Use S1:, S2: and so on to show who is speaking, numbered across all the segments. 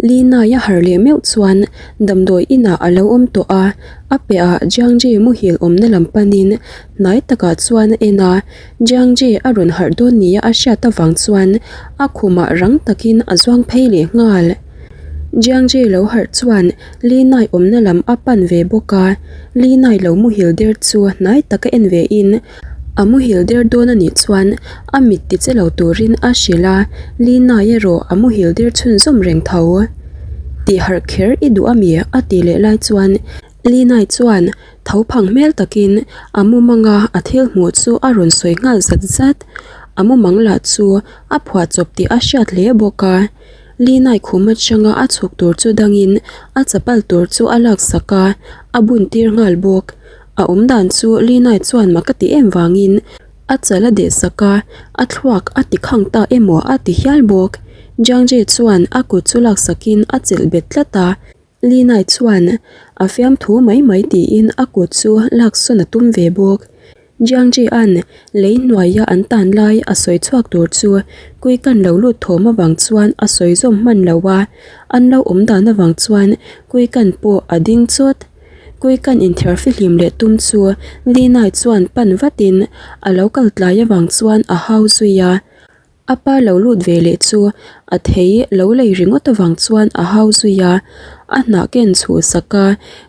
S1: Li Nai a harh leh meuh chuan damdawi inah a lo awm tawh a, a piahah Jiang Ji muhil awmna lam panin hnai takah chuan a en a, Jiang Ji a rawn harh dawn nia a hriat avang chuan a khumah rang takin a zuang phei leh nghal. Jiang Ji lo harh chuan Li Nai awmna lam a pan ve bawk a, Li Nai lo muhil der chu hnai taka en ve in A muhil der dawn a nih chuan a mit ti che lo turin a hrilh a, Lina-i erawh a muhil der chhunzawm reng tho. Tih harh kher i duh a mi? a ti leh lai chuan Lina-i chuan tho phang hmel takin a mumanga a thil hmuh chu a rawn sawi nghal zat zat. A mumang lah chu a phuahchawp tih a hriat hle bawk a. Lina-i khum atanga a chhuk tur chu dangin a chapal tur chu a laksak a, a bun tir nghal bawk. A awm dan chu Linai chuan mak a ti em vangin a chal a deh sak a, a thluak a ti khang ta emaw a ti hial bawk. Jiangji chuan a kut chu laksakin a chelh bet tlat a, Linai chuan a fiamthu mai mai tiin a kut chu laksawn a tum ve bawk. Jiangji-a'n lei hnuaia an tan lai a sawi chhuak tur chu Kuikan lo lut thawm avang chuan a sawi zawm hman lo a, an lo awm dan avang chuan Kuikan pawh a ding chawt. Kuikan inthiar fihlim leh tum chu Linai chuan pan vatin a lo kal tlai avang chuan a hau zui a. A pa lo lut ve leh chu a thei lo lei ringawt avang chuan a hau zui a. A hnah ken chhuh sak a,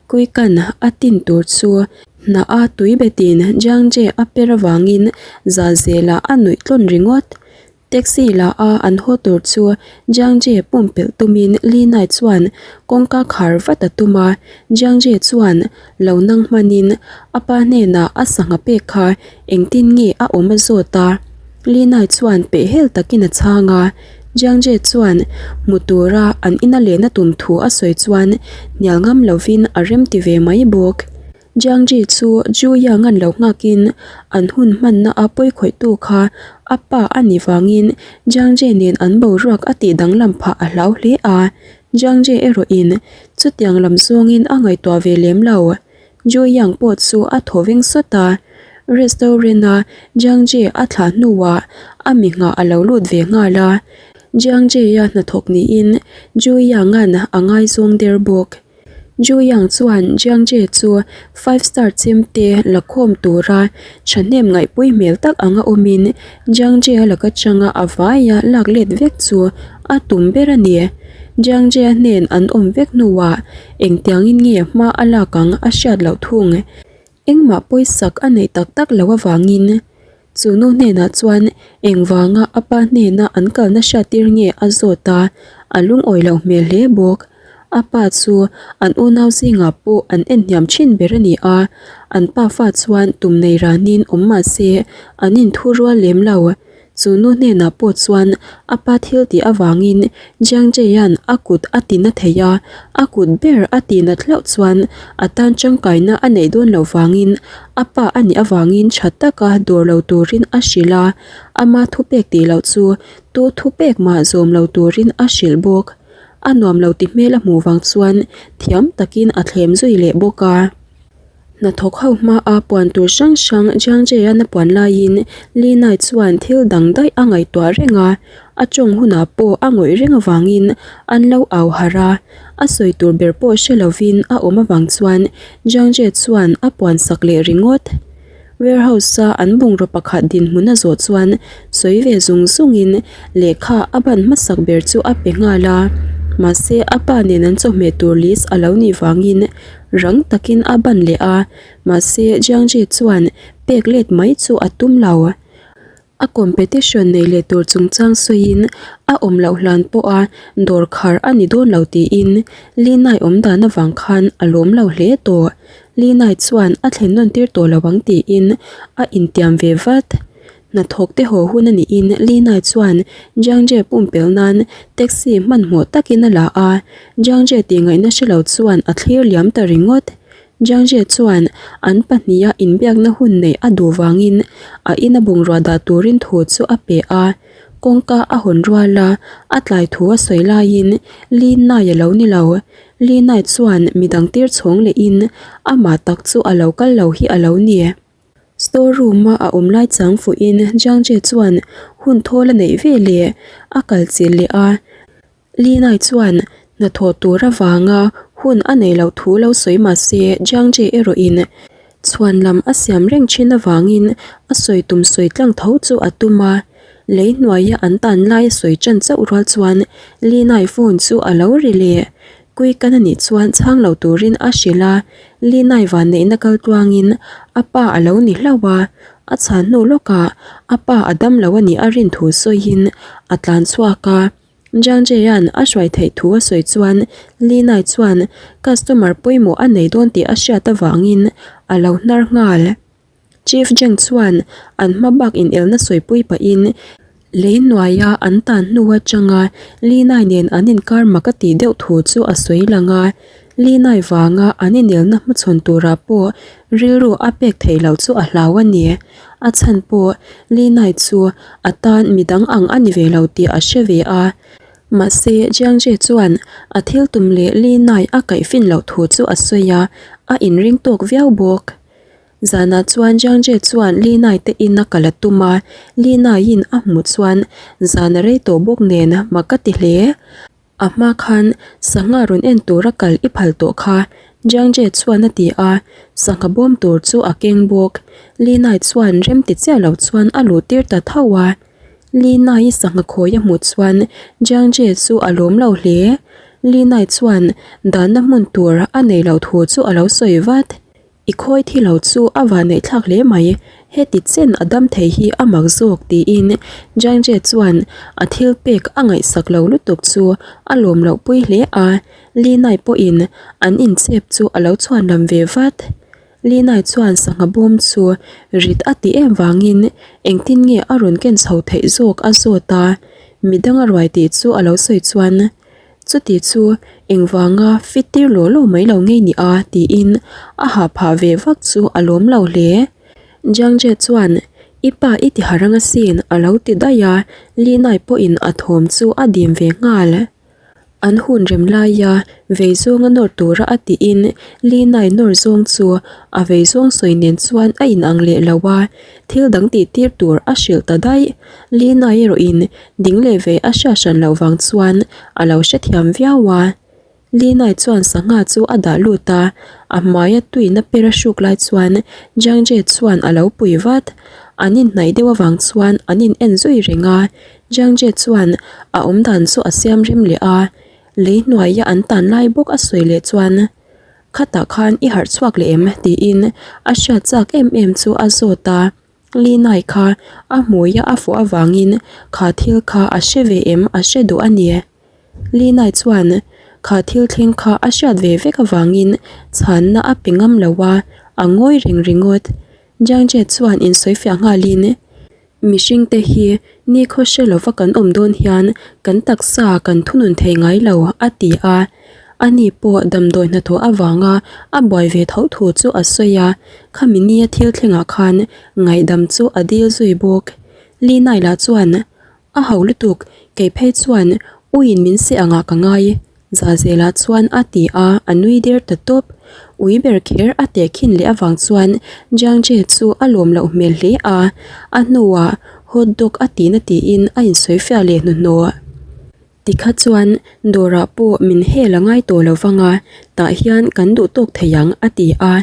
S1: Kuikan a tin tur chu hnah a tui betin Jiangje a per avangin za zelah a nuih tlawn ringawt. Taxi la a an haw tur chu Jiangje pumpelh tumin Li Nai chuan kawngka khar vat a tum a, Jiangje chuan lo nang hmanin a pa hnenah a sangha pek kha engtin nge a awm a zawt a, Li Nai chuan pehhel takin a chhang a, Jiangje chuan hmu tura an ina lehna tum thu a sawi chuan hnial ngam lovin a remti ve mai bawk. Jiangji chu Zhu Yang-a'n lo nghakin an hun hmanna a pawikhawihtu kha a pa a nih vangin Jiangji nen an boruak a tih danglam phah a hlau hle a, Jiangji erawhin chutiang lam zawngin a ngaihtuah ve lem lo. Zhu Yang pawh chu a thaw veng sawt a, restaurant-a Jiangji a thlah hnuah a mi nghah a lo lut ve nghal a, Jiangji-a hnathawk niin Zhu Yang-a'n a ngaizawng der bawk. Zhu Yang chuan Jiang Jie chu five star chemte la khawm tura thahnem ngaihpui hmel tak anga awmin Jiang Jie-a laka changa a vaia lak let vek chu a tum ber a ni. Jiang Jie-a hnen an awm vek hnuah engtiangin nge hma a lak ang a hriat loh thung. Engmah pawisak a neih tak tak loh avangin Chu nu hnenah chuan engvanga a pa hnena an kalna hriattir nge a zawt a, a lungawi loh hmel hle bawk. A pa chu an unau zingah pawh an en hniam thin ber a ni a, an pa fa chuan tum nei ranin awm mah se an inthu rual lem lo. Chu nu hnenah pawh chuan a pa thil tih avangin Jiang Jeian a kut a ti na thei a, a kut ber a tih nat hlauh chuan a tan tangkaina a neih dawn loh vangin a pa a nih avangin tha taka dawr lo turin a hrilh a, ama thupek tih loh chu tu thupek mah zawm lo turin a hrilh bawk. A nuam lo ti hmel a hmuh vang chuan thiam takin a thlem zui leh bawk a. Hnathawk ho hmaa puan tur hrang hrang Jiang Jie-a'n a puan laiin Li Nai chuan thil dang daih a ngaihtuah reng a, a tawng hunah pawh a ngawih reng avangin an lo au harh a, a sawi tur ber pawh hre lovin a awm avang chuan Jiang Jie chuan a puan sak leh ringawt. Warehouse-a an bungraw pakhat dinhmun a zawh chuan sawi ve zung zungin lehkha a ban hmasak ber chu a pe nghal a, mahse a pa nen an chawhmeh tur list a lo nih vangin Rang takin a ban leh a, mahse Jiangji chuan pek let mai chu a tum lo. A competition nei leh tur chungchang sawiin a awm loh hlan pawha dawr khar a ni dawn lo tiin Li Nai awm dan avang khan a lawm lo hle tawh. Li Nai chuan a thlen nawn tir tawh lo ang tiin a intiam ve vat. Hnathawk te haw hun a niin Lina chuan Jiangje pumpel nan taxi hmanhmawh takin a la a, Jiangje tih ngaihna hre lo chuan a thlir liam ta ringawt. Jiangje chuan an pahniha inbiakna hun neih a duh vangin a ina bungrua dah turin thu chu a pe a, kawngka a hawn rual a, a tlai thu a sawi laiin Lina-i a lo ni lo. Lina chuan midang tir chhawng lehin amah tak chu a lo kal lo hi a lo ni. Store room a a awm lai chang fuhin Jiang Jie chuan hun thawl a neih ve leh a kal chilh leh a. Li Nai chuan Hnathawh tur avanga hun a nei loh thu lo sawi mah se Jiang Jie erawhin chhuan lam a siam reng thin avangin a sawi tum sawi tlang tho chu a tum a. Lei hnuaia an tan lai a sawi tan chauh rual chuan Li Nai phone chu a lo ri leh. Kuikan a nih chuan chhang lo turin a hrilh a, Li Nai vanneihna kal tluangin a pa a lo ni hlauh a, a chhan hnu lawkah a pa a dam lo a nih a rin thu sawiin a tlan chhuak a. Jiang Jie-a'n a hruai theih thu a sawi chuan Li Nai chuan customer pawimawh a nei dawn tih a hriat avangin a lo hnar nghal. Chief Zheng chuan an hma bak inelna sawipui pahin lei hnuaia an tan hnu atanga Li Nai nen an inkar mak a tih deuh thu chu a sawi lang a. Li Nai vanga an inelna hmachhawn turah pawh rilru a pek theih loh chu a hlau a ni. A chhan pawh Li Nai chu a tan midang ang a ni ve lo tih a hre ve a. Mahse Jiang Jie chuan a thil tum leh Li Nai a kaihfin loh thu chu a sawi a, a inring tawk viau bawk. Zanah chuan Jiang Jie chuan Li Nai te in a kal a tum a, Li Naiin a hmuh chuan zan a rei tawh bawk nen mak a ti hle. A hma khan sangha rawn en tura kal i phal tawh kha, Jiang Jie chuan a ti a, sangha bawm tur chu a keng bawk. Li Nai chuan rem ti chiah lo chuan a luh tir ta tho a. Li Nai-i sangha khawi a hmuh chuan Jiang Jie chu a lawm lo hle. Li Nai chuan danna hmun tur a nei loh thu chu a lo sawi vat. I khawi thi lo chu a vanneih thlak hle mai, heti chen a dam thei hi a mak zawk tiin Jiang Jie chuan a thil pek a ngaihsak lo lutuk chu a lawm loh pui hle a, Li Nai pawhin an inchep chu a lo chhuan lam ve vat. Li Nai chuan sangha bawm chu rit a ti em vangin engtin nge a rawn ken chho theih zawk a zawt a, midang a ruai tih chu a lo sawi chuan Chuti chu engvanga fit tir law law mai lo ngei ni a tiin a ha phah ve vak chu a lawm lo hle. Jiang Jie chuan I pa i ti harang asin a lo ti daih a, Li Nai pawhin a thawm chu a dim ve nghal. An hun rem laia vei zawnga nawr tura a tiin Li Nai nawr zawng chu a vei zawng sawi nen chuan a inang leh lo a, thil dang tih tir tur a hrilh ta daih. Li Nai erawhin Ding leh ve a hriat hran loh vang chuan a lo hrethiam viau a. Linai chuan sangha chu a dah lut a, a hmaia tuina per a hruk lai chuan Jiang Jie chuan a lo pui vat. An inhnaih deuh avang chuan an in en zui reng a, Jiang Jie chuan a awmdan chu a siam rem leh a, lei hnuaia an tan lai bawk a sawi leh chuan Khatah khan i harh chhuak leh em? tiin a hriat chak em em chu a zawt a. Linai kha a hmuia a fuh avangin kha thil kha a hre ve em a hre duh a ni. Linai chuan kha thil thleng kha a hriat ve vek avangin chhanna a pe ngam lo a, a ngawi reng ringawt. Jiang Jie chuan insawifiah nghalin. Mihringte hi nikhaw hre lova kan awm dawn hian kan taksa kan thunun thei ngai lo, a ti a. Ani pawh damdawi hnathawh avanga a buai ve tho thu chu a sawi a, khami nia thil thlengah khan ngaihdam chu a dil zui bawk. Li Naila chuan, A ho lutuk, kei phei chuan uiin min seh angah ka ngai, Zahzelah chuan a ti a, a nui der ta tawp. Ui ber kher a teh khin leh avang chuan Jiang Jie chu a lawm loh hmel hle a, a hnuah hot dog a tihna tiin a insawifiah leh hnuhnawh. Tikha chuan dawrah pawh min hel a ngai tawh lo vang a, tah hian kan duh tawk thei ang a ti a.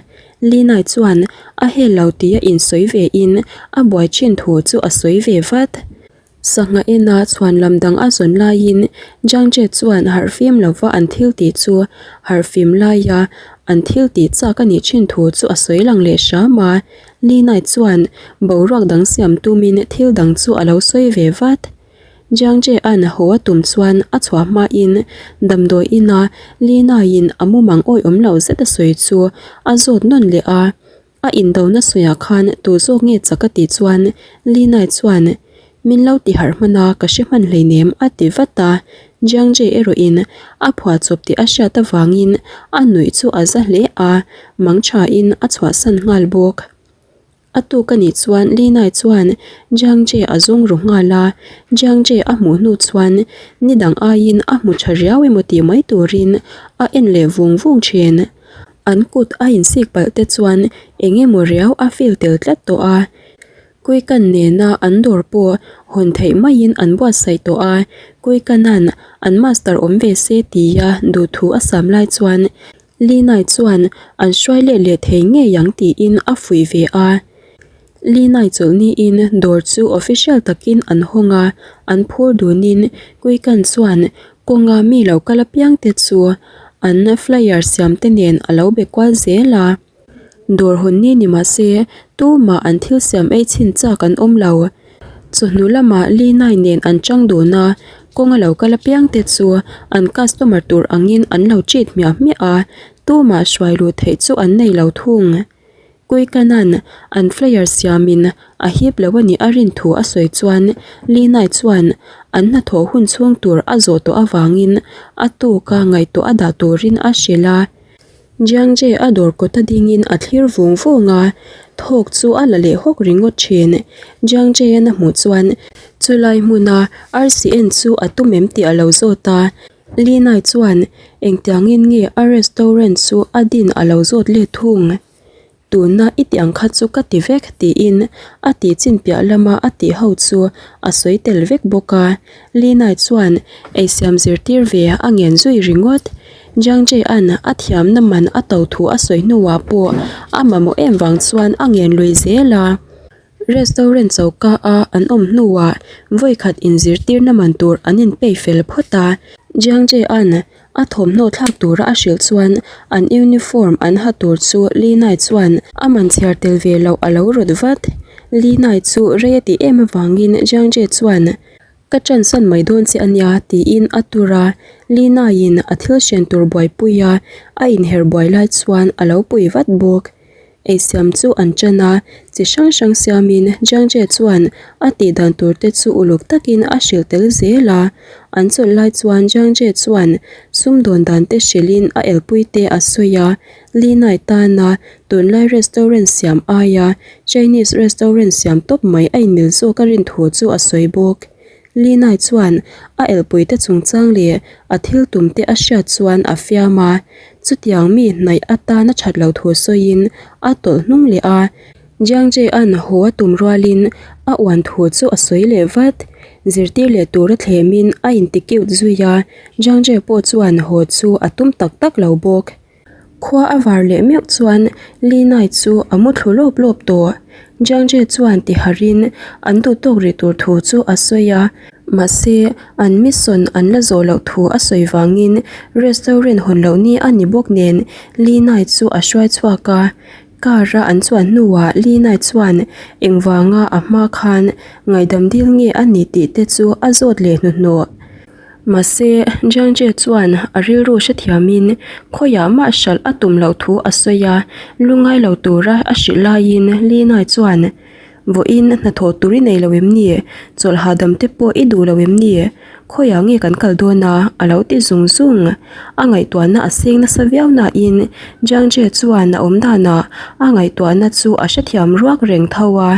S1: Linai chuan a hel lo tia insawi ve in a buai thin thu chu a sawi ve vat. Sangha ena chhuan lam dang a zawn laiin Jiang Jie chuan harhfim lova an thil tih chu harhfim laia an thil tih chak a nih thin thu chu a sawi lang leh hram a. Linai chuan boruak dang siam tumin thil dang chu a lo sawi ve vat. Jiang Jie-a'n haw a tum chuan a chhuah hmain damdawi ina Li Nai-in a mumang awihawm lo zet a sawi chu a zawt nawn leh a. A indona sawiah khan tu zawk nge chak a tih chuan Li Nai chuan, Min lo ti harh hman a, ka hre hman hleinem a ti vat a. Jiang Jie erawhin a phuahchawp tih a hriat avangin a nuih chu a za hle a, mangthain a chhuahsan nghal bawk. A tuk a nih chuan Li Nai chuan Jiang Jie a zawng ru nghal a, Jiang Jie a hmuh hnu chuan ni dang aiin a hmu tha riau emaw tih mai turin a en leh vung vung thin. An kut a insik palh te chuan eng emaw riau a feel tel tlat tawh a. Kuikan nena an dawr pawh hawn theih maiin an buatsaih tawh a, Kuikana'n an master awm ve se tia duhthu a sam lai chuan Linai chuan an hruai let leh thei ngei ang tiin a fuih ve a. Linai chawlh niin dawr chu official takin an hawng a, an phur dunin Kuikan chuan kawnga mi lo kal apiang te chu an flyer siam te nen a lo be kual zel a. Dawr hawn ni ni mah se tumah an thil siam ei chhin chak an awm lo. Chawhnu lamah Linai nen an chang dun a, kawnga lo kal apiang te chu an customer tur angin an lo treat hmiah hmiah a, tumah hruai luh theih chu an nei lo thung. Kuikanan an flyer siamin a hip lo a nih a rin thu a sawi chuan Linai chuan an hnathawh hun chhung tur a zawh tawh avangin a tuka ngaihtuah a dah turin a hrilh a. Jiangje a dawr kawta dingin a thlir vung vung a, thawk chu a la leh hawk ringawt thin. Jiangje-an a hmuh chuan chulai hmuna arsi en chu a tum em tih a lo zawt a. Li Nai chuan engtiangin nge a restaurant chu a din a lo zawt let thung. Tuna i tih ang kha chu ka ti vek tiin a tih chin piah lama a tih ho chu a sawi tel vek bawk a. Linai chuan eisiam zirtir ve a ngen zui ringawt. Jiang Jie-a'n a thiamna man a to thu a sawi hnuah pawh a mamawh em vang chuan a ngen lui zel a. Restaurant choka a an awm hnuah vawikhat inzirtirna man tur an inpei fel phawt a. Jiang Jie-a'n A thawmhnaw thlak tura a hrilh chuan an uniform an ha tur chu Linai chuan a man chhiar tel ve loh a lo rawt vat. Linai chu rei a tih em avangin Jiangje chuan, Ka chansan mai dawn che ania tiin a tur a, Linaiin a thil hren tur buaipui a, a inher buai lai chuan a lo pui vat bawk. Eisiam chu an ṭan a, chi hrang hrang siamin Jiangje chuan a tih dan tur te chu uluk takin a hrilh tel zel a. An chawlh lai chuan Jiangje chuan sumdawn dan te hrilhin a elpui te a sawi a, Li Nai tana tunlai restaurant siam aia Chinese restaurant siam tawp mai a inmil zawk a rin thu chu a sawi bawk. Li Nai chuan a elpuite chungchang leh a thil tumte a hriat chuan a fiam a, chutiang mi hnaih atana that lo thu sawiin a tawlh hnung leh a. Jiang Jie-a'n haw a tum rualin a uan thu chu a sawi leh vat. Zirtir leh tura thlemin a inti cute zui a, Jiang Jie pawh chuan haw chu a tum tak tak lo bawk. Khua a var leh meuh chuan Li Nai chu a mu thlu lawp lawp tawh. Jiang Jie chuan ti harin an duh tawk rih tur thu chu a sawi a, mahse an mission an la zawh loh thu a sawi vangin restaurant hawn loh ni a ni bawk nen Li Nai chu a hruai chhuak a. Car a an chuan hnuah Li Nai chuan engvanga a hma khan ngaihdam dil nge a ni tih te chu a zawt leh hnuhnawh. Mahse, Jiang Jie chuan a rilru hrethiamin khawiah mah hralh a tum loh thu a sawi a, lungngai lo tura a hrilh laiin Li Nai chuan, Vawiin hnathawh tur i nei lo em ni? Chawlh hahdam te pawh i duh lo em ni? Khawiah nge kan kal dawn a? a lo ti zung zung. A ngaihtuahna a seng nasa viau nain Jiang Jie chuan a awm danah a ngaihtuahna chu a hrethiam ruak reng tho a.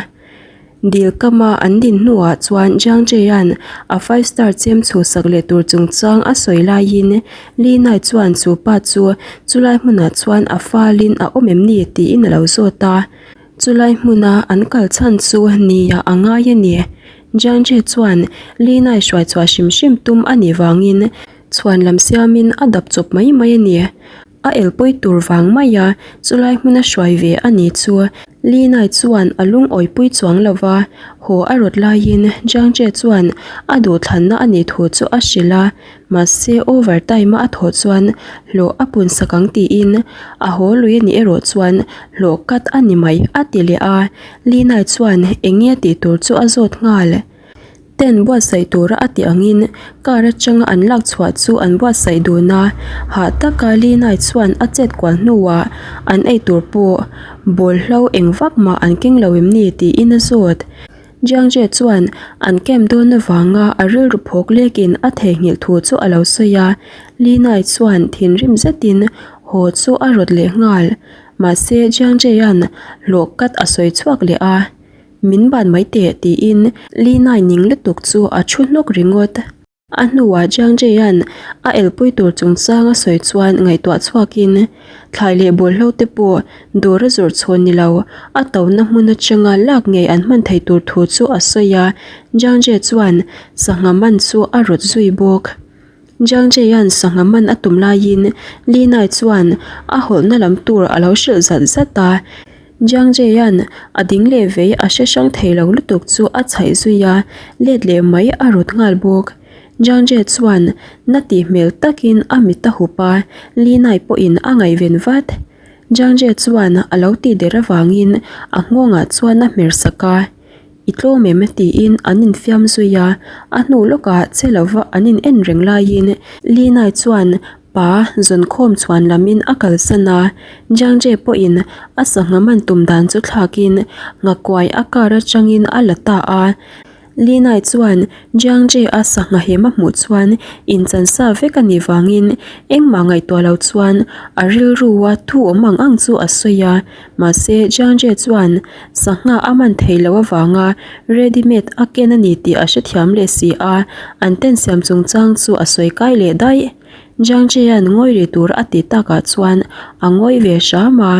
S1: Dil kama an din hnuah chuan Jiang Jie-a'n a five star chem chhuhsak leh tur chungchang a sawi laiin Li Nai chuan chu pa chu chulai hmunah chuan a falin a awm em ni tiin a lo zawt a. Chulai hmuna an kal chhan chu nia a ngai a ni. Jiang Jie chuan Li Nai hruai chhuah hrim hrim tum a nih vangin chhuan lam siamin a dap chawp mai mai a ni. A elpui tur vang maia chulai hmuna hruai ve a ni chu Li Nai chuan a lungawipui chuang lo va, haw a rawt laiin Jiang Jie chuan a duhthlanna a nih thu chu a hrilh a, mahse over time a a thawh chuan hlawh a pun sak ang tiin a haw lui a nih erawh chuan hlawh cut a ni mai a ti leh a, Li Nai chuan eng nge tih tur chu a zawt nghal. Tent buatsaih tura a tih angin car atanga an lak chhuah chu an buatsaih dun a, hah taka Linai chuan a chet kual hnuah an eitur pawh bawlhlo eng vak mah an keng lo em ni tiin a zawt. Jiangje chuan an camp dawn avanga a rilru phawk lekin a theihnghilh thu chu a lo sawi a, Linai chuan thinrim zetin haw chu a rawt leh nghal. Mahse Jiangjea'n hlawh kat a sawi chhuak leh a. Min ban mai teh tiin Li Nai ning lutuk chu a thu hnawk ringawt. A hnuah Jiang Jie-a'n a elpui tur chungchang a sawi chuan ngaihtuah chhuakin thlai leh bawlhlo te pawh dawr a zawrh chhawn ni lo, a tona hmun atanga lak ngei an hman thei tur thu chu a sawi a, Jiang Jie chuan sangha man chu a rawt zui bawk. Jiang Jie-a'n sangha man a tum laiin Li Nai chuan a hawlhna lam tur a lo hrilh zat zat a, Jiang Jie-a'n a ding leh vei a hre hrang thei lo lutuk chu a chhaih zui a, let leh mai a rawt nghal bawk. Jiang Jie chuan na tih hmel takin a mit a hup a, Li Nai pawhin a ngaihven vat. Jiang Jie chuan a lo tih der avangin a nghawngah chuan a hmer sak a. I tlawm em? tiin an infiam zui a, a hnu lawkah che lova an in en reng laiin Li Nai chuan pa zawnkhawm chhuan lamin a kalsan a, Jiang Jie pawhin a sangha man tum dan chu thlakin nghakuai a kar atangin a la ta a. Li Nai chuan Jiang Jie a sangha hem a hmuh chuan inchan sa vek a nih vangin engmah ngaihtuah lo chuan a rilrua thu awm ang ang chu a sawi a. Mahse, Jiang Jie chuan sangha a man thei loh avanga ready made a ken a ni tih a hrethiam leh si a, an tent siam chungchang chu a sawi kai leh daih. Jiang Jie-a'n ngawi ri tur a ti takah chuan a ngawi ve hram a.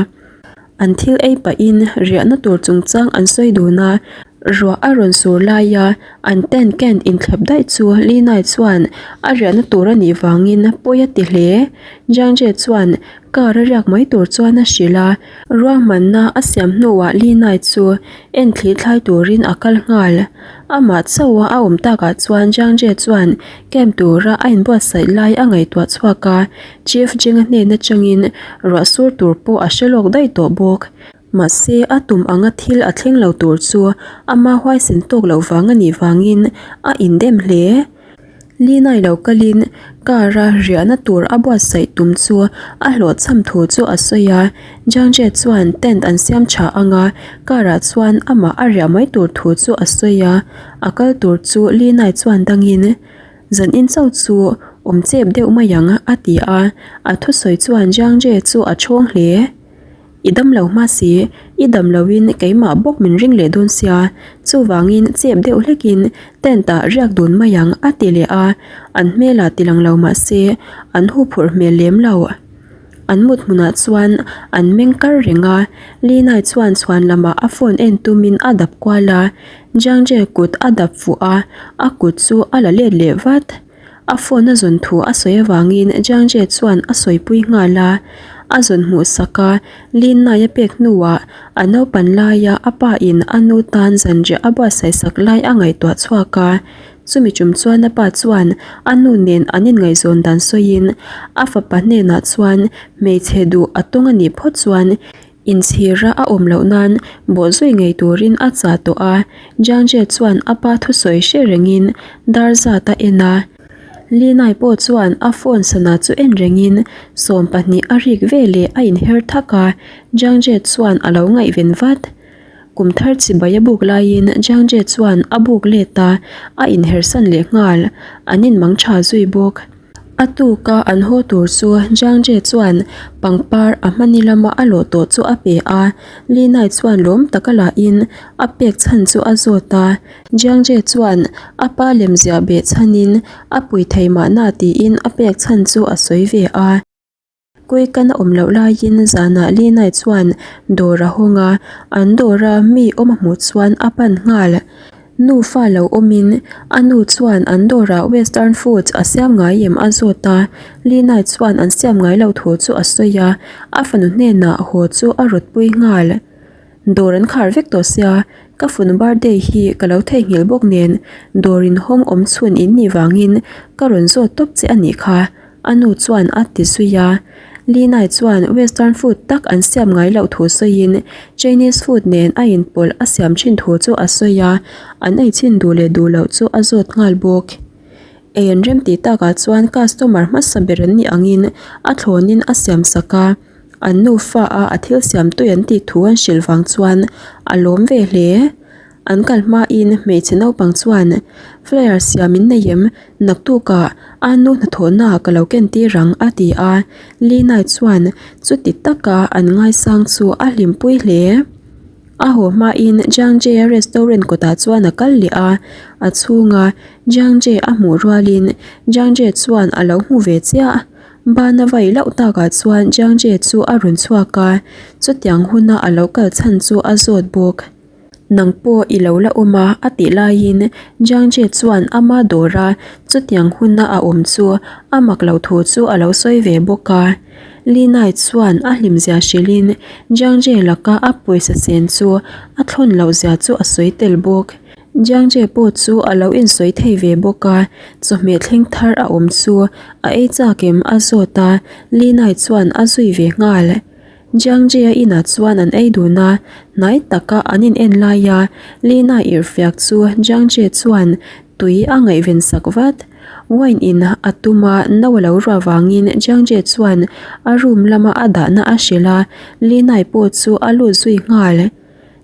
S1: An thil ei pahin riahna tur chungchang an sawi dun a, ruah a rawn sur laia an tent ken inthlep daih chu Li Nai chuan a riahna tur a nih vangin pawi a ti hle. Jiang Jie chuan Car a riak mai tur chuan a hrilh a, ruahmanna a siam hnuah Linai chu en thli thlai turin a kal nghal. Amah chauha a awm takah chuan Jiang Jie chuan camp tura a inbuatsaih lai a ngaihtuah chhuak a, Chief Jing-a hnen atangin ruah sur tur pawh a hre lawk daih tawh bawk. Mahse, a tum anga thil a thleng lo tur chu ama huaisen tawk loh vang a nih vangin a indem hle. Linai lo kalin car a riahna tur a buatsaih tum chu a hlawhchham thu chu a sawi a, Jiang Jie chuan tent an siam tha anga car ah chuan amah a riah mai tur thu chu a sawi a, a kal tur chu Linai chuan dangin Zanin chauh chu awm chep deuh mai ang a ti a, a thusawi chuan Jiang Jie chu a chhawng hle. I dam lo hma si, i dam loin keimah bawk min ring leh dawn sia, chuvangin chep deuh hlekin tent ah riak dun mai ang a ti leh a, an hmelah ti lang lo mah se an huphurh hmel lem lo. An mut hmunah chuan an meng kar reng a, Linai chuan chhuan lamah a phone en tumin a dap kual a, Jiangjie kut a dap fuh a, a kut chu a la let leh vat. A phone a zawn thu a sawi avangin Jiang Jie chuan a sawipui nghal a, a zawn hmuh sak a, Lin Nai a pek hnuah a naupan laia a pa in a nu tan zanriah a buatsaih sak lai a ngaihtuah chhuak a, chumi tum chuan a pa chuan a nu nen an inngaihzawn dan sawiin a fapa hnenah chuan hmeichhe duh a tawng a nih phawt chuan Inchhira a awm loh nan bawhzui ngei turin a chah tawh a, Jiang Jie chuan a pa thusawi hre rengin dar zat a en a. Li Nai pawh chuan a phone sana chu en rengin 20 a rik veleh a inher thak a, Jiang Jie chuan a lo ngaihven vat. Kum thar chibai a buk laiin Jiang Jie chuan a buk let a, a inhersan leh nghal, an inmang tha zui bawk. A tuka an haw tur chu Jiang Jie chuan pangpar a hmani lama a lawh tawh chu a pe a, Li Nai chuan lawm taka lahin a pek chhan chu a zawt a. Jiang Jie chuan a pa lemziah beh chhanin a pui thei mahna tiin a pek chhan chu a sawi ve a. Kuikan a awm loh laiin zanah Li Nai chuan dawr a hawng a, an dawra mi awm a hmuh chuan a pan nghal. Nufa lo awmin a nu chuan an dawrah western foods a siam ngai em a zawt a, Li Nai chuan an siam ngai loh thu chu a sawi a, a fanu hnenah haw chu a rawtpui nghal. Dawr an khar vek tawh sia, ka fun birthday hi ka lo theihnghilh bawk nen dawr in hawng awm chhun in nih vangin ka rawn zawt tawp che a nih kha, a nu chuan a ti zui a. Linai chuan western food tak an siam ngai loh thu sawiin Chinese food nen a inpawlh a siam thin thu chu a sawi a, an ei chhin duh leh duh loh chu a zawt nghal bawk. Ei an rem tih takah chuan customer hmasa ber an nih angin a thlawnin a siam sak a. An nufa a a thil siam tui an tih thu an hrilh vang chuan a lawm ve hle. An kal hmain hmeichhe naupang chuan flyer siam in nei em? Naktukah a nu hnathawhnaah ka lo ken tir ang a ti a. Linai chuan chuti taka an ngaisang chu a hlimpui hle. A haw hmain Jiang Jie-a restaurant kawtah chuan a kal leh a, a chhunga Jiang Jie a hmuh rualin Jiang Jie chuan a lo hmu ve chiah. Bana vai loh takah chuan Jiang Jie chu a rawn chhuak a, chutiang huna a lo kal chhan chu a zawt bawk. Nang pawh i lo la awm a, a tih laiin Jiang Jie chuan ama dawra chutiang huna a awm chu a mak lo thu chu a lo sawi ve bawk a. Li Nai chuan a hlimzia hrilhin Jiang Jie laka a pawisa sen chu a thlawn lohzia chu a sawi tel bawk. Jiang Jie pawh chu a lo insawi thei ve bawk a, chawhmeh thleng thar a awm chu a ei chak em a zawt a, Li Nai chuan a zui ve nghal. Jiang Jie-a inah chuan an ei dun a, hnai taka an in en lai a, Li Nai irhfiak chu Jiang Jie chuan tui a ngaihven sak vat. Wine in a tum a, no a lo ruah vangin Jiang Jie chuan a room lama a dahna a hrilh a, Li Nai pawh chu a lut zui nghal.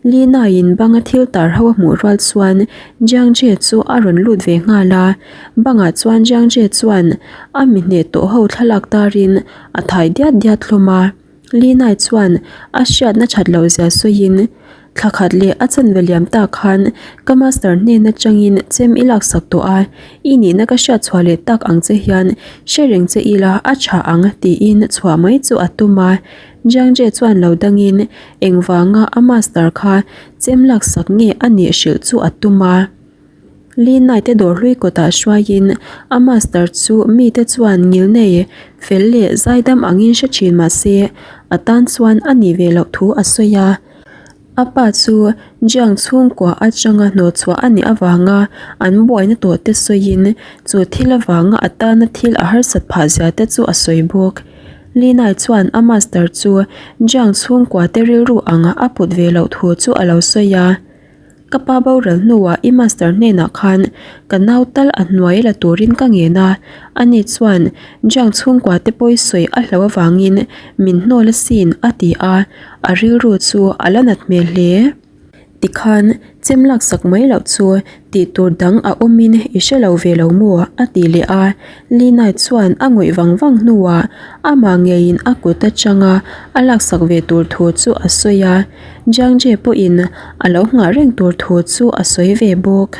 S1: Li Naiin banga thil tar ho a hmuh rual chuan Jiang Jie chu a rawn lut ve nghal a, bangah chuan Jiang Jie chuan a mi hneh tawh ho thlalak tarin a thai diat diat hlawm a. Li Nai chuan a hriatna that loh zia sawiin, Thla khat leh a chanve liam ta khan ka master hnen atangin chem i laksak tawh a, i nihna ka hriat chhuah leh tak ang che hian hre reng che ila a tha ang tiin chhuah mai chu a tum a. Jiang Jie chuan lo dangin engvanga a master kha chem laksak nge a nih hrilh chu a tum a. Li Nai te dawr hlui kawtah hruaiin a master chu mite chuan ngil nei fel leh zaidam angin hre thin mah se a tan chuan a nih ve loh thu a sawi a. A pa chu Jiang chhungkua atanga hnawhchhuah a nih avanga an buaina tawh te sawiin chu thil avanga a tana thil a harsat phah zia te chu a sawi bawk. Li Nai chuan a master chu Jiang chhungkua te rilru ang a put ve loh thu chu a lo sawi a. Ka pa boral hnuah i master hnenah khan ka nau tal a hnuai la turin ka ngen a, ani chuan Jiang chhungkua te pawi sawi a hlo avangin min hnawl asin a ti a, a rilru chu a la nat hmel hle. Tikhan chem laksak mai loh chu tih tur dang a awmin i hre lo ve lo maw? a ti leh a, Linai chuan a ngawih vang vang hnuah amah ngeiin a kut atanga a laksak ve tur thu chu a sawi a, Jiang Jie pawhin a lo nghah reng tur thu chu a sawi ve bawk.